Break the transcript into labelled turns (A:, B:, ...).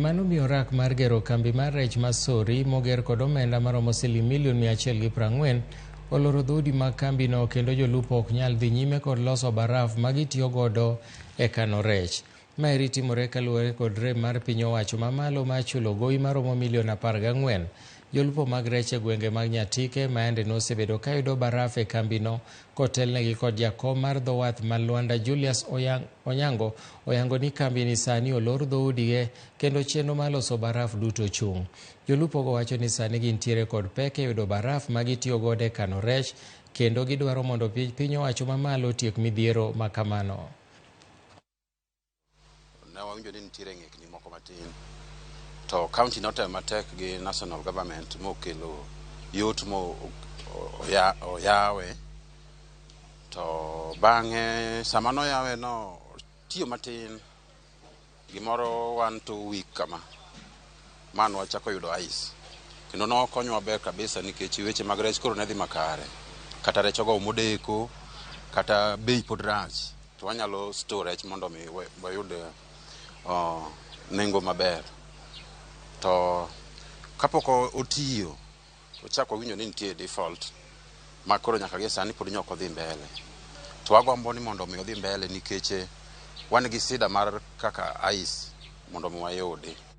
A: Mano miyo rak mar gero kambi mar rech ma Sori moger kod omenda maromo siling milion 140 oloro dhoudi mag kambino kendo jolupo ok nyal dhi nyime kod loso baraf magitiyo godo e kano rech. Maeri timore kaluwore kod rem mar piny owacho mamalo mar chulo gowi maromo milion 14. Jolupo mag rech e gwenge mag Nyatike ma yande nosebedo kayudo baraf e kambino kotelnegi kod jakom mar dho wath ma Luanda Julius Onyango oyango ni kambini sani olor dhoudige kendo chenro mar loso baraf duto chung'. Jolupo go wacho ni sani gintiere kod pek e yudo baraf ma gitiyo godo e kano rech kendo gidwaro mondo piny owacho mamalo otiek midhiero ma kamano.
B: Ne wawinjo ni nitiere ng'ikni moko matin to county notemo matek gi national government mokelo yot mo oyawe to bang'e sama noyawe no tiyo matin gimoro 1-2 week kama ma nwachako yudo ice kendo nokonyowa maber kabisa nikech weche mag rech koro ne dhi makare kata rech ogowo modeko kata bei pod rach to wanyalo store rech mondo mi wayud nengo maber. To kapok otiyo to wachako wawinjo ni nitie default ma koro nyaka gi sani pod nyok odhi mbele to wagombo ni mondo mi odhi mbele nikech wan gi sida mar kaka ice mondo mi wayudi.